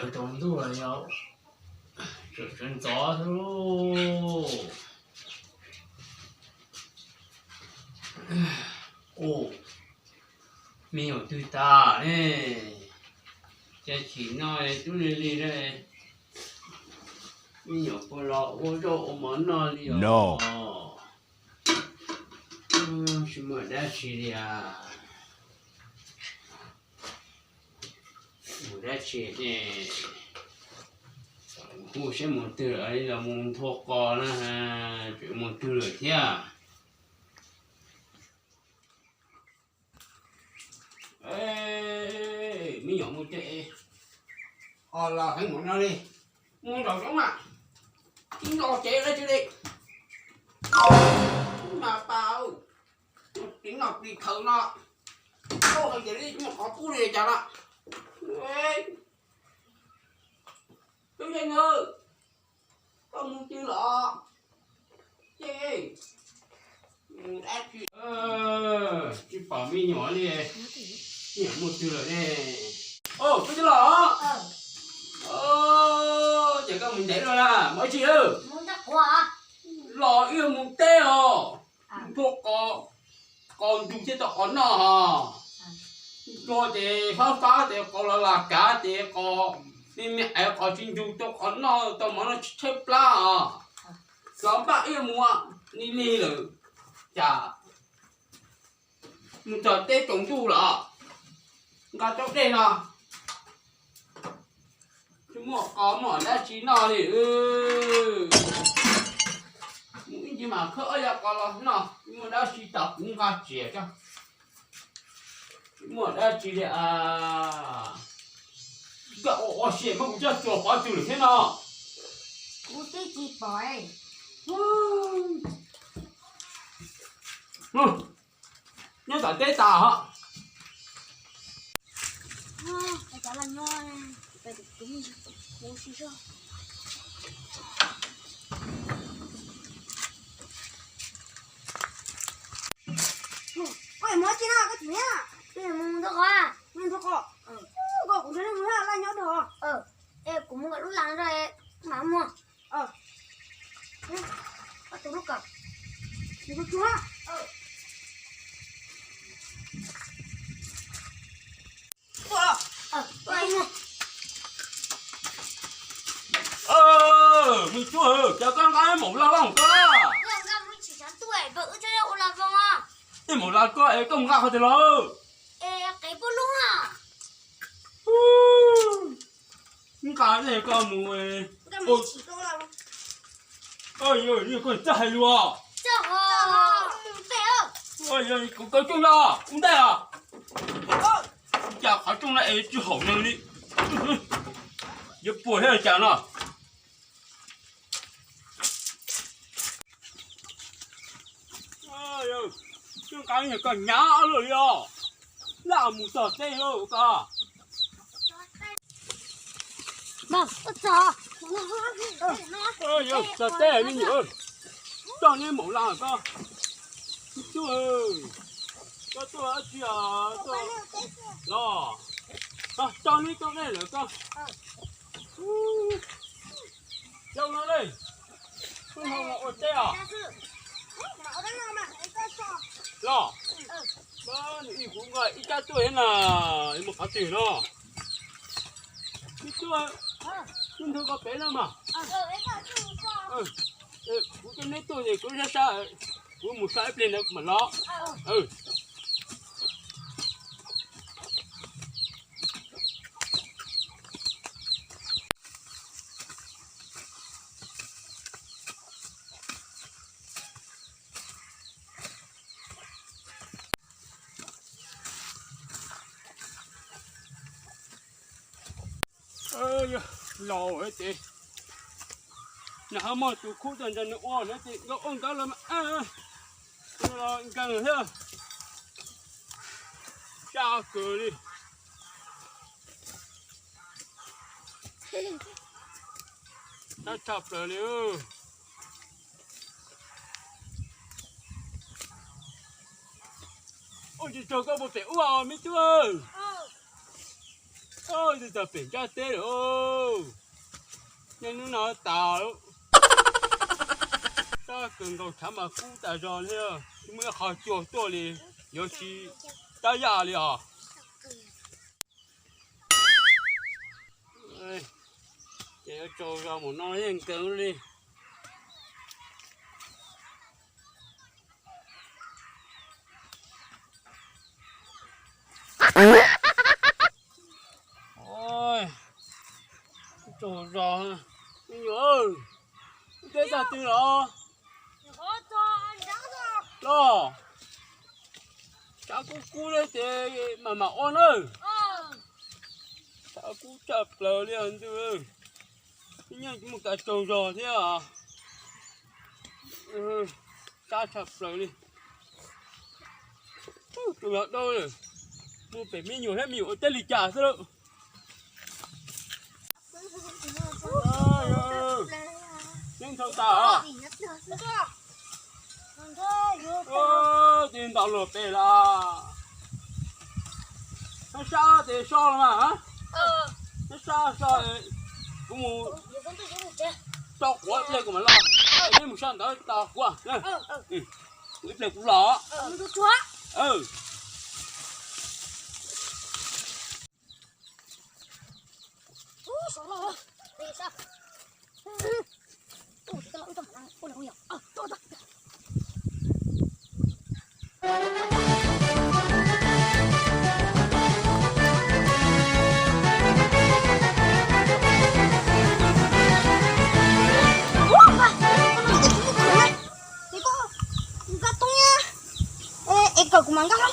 Tsaus ntuj los yog tseem sawv ntxov xwb lauj. Ua me nyuam twg tas ne? Cas chim no twb lig lig, me nyuam puas los ua zaub ua mov noj li os? Tsis muaj dab tsi li as. Mus dab tsi ne? Hu seb mus twg lawm, los mus nthua qos na, tseem mus twg lawm thiab. Me nyuam mus twg es los heev mus no li? Mus nraum zoov mas, tib nto cev dab tsi li. Mas pas, tib no plis khaws no, tau hais tias li muaj qhov pub li cas lawm. Tub Yeej, koj mus twg los? Ces mus dab tsi, tsis pom me nyuam li, me nyuam mus twg lawm ne? Au, koj twb los? Ces koj mus ntev no na, mus ib tsi lawm? Los wb mus teb os, nthua qos, qos ntug thiab tau qos noj os. Nthua ces fab fab ces qos los lam kav ces qos me me es qos tsis ntug tau qos noj tau mov noj tshaib plab os. Xyov npaj wb mus lig lig lawm, cas mus txog teb tsaus ntuj lawm, nqa rau dej no. Tsis muaj qos muaj dab tsi noj li. Mus ib ncig mas khawb ob yam qos los noj, tsis muaj dab tsi tas kuv nqa tsiam tso. Tsis muaj dab tsi li. Koj ua ua si muab kuv coj tsuas pov tseg lawm thiab no. Kuv twb tsis pom. Nyob tom teb tas hos. Koj mus tsi no koj tsis nyob? Mus nthua qos. Mus nthua qos. Koj kuv nrog nej mus laj nyob dhau. Es kuv mus kom lub las zog mam mus. Koj tus lub kawm. Me tub, cas koj nqa maum lag voog koj? Ej, maum lag koj es koj mus nqa qhov twg los? Nqa ne koj mus. Koj txawj hais lus. Kuv kaw rooj los ua ntej os. Cas qhov rooj no es tsis haum nws li. Yuav puas thiab cas no. Koj nqa koj hnyav luaj li os. Laj mus txog teb lauj koj. Txog teb me nyuam, coj neb maum lag koj. Tub, koj tuaj dab tsi os? Los, coj neb coj dej lawm koj. Zoo no ne, wb mus ua teb os. Los, nws ib kuv nqa ib cab tuaj thiab na, mus qhov twg no? Me tub, wb nthua koj pem no mas. Kuv coj neb tuaj ces kuv sab sab, kuv mus sab ib pliag ntawd kuv mam los. Laus ces nws ho muaj tus khub tag nrho nws ua na ces nkawd ua nkawd los mas, los nkees thiab. Sab kawg li. Sab tshaj plaws li. Ua tsis tsaug koj puas pem ub os me tub? Tus txog pem nrab teb lawm. Niaj hnub no tas lawm. Sab kawg nkaus, tshav mas kub tas zog li. Tsis muaj ib qho cua tuaj li, yuav tsis tab yaj li os. Ces yuav tsaug zog mus no yeej kawg li. Tsaug zog, me nyuam, wb teb tag twg los? Los, tshav kub kub li ces mam mam ua na. Tshav kub tshaj plaws li os ntuj. Ib nyuag mus tas tsaug zog thiab. Tshav tshaj plaws li. Tsaug zog dab, mus pem me nyuam thiab me nyuam ua teb li cas xwb lawm. Yeej txhaum tas os. Twb ntaus luag pem lawm. Nyob sab ces so los mas. Nyob sab so, kuv mus so quav ib pliag kuv mam los. Neb mus sab ntawd tos kuv. Ib pliag kuv los. Es kawm kuv mas nkag hlo.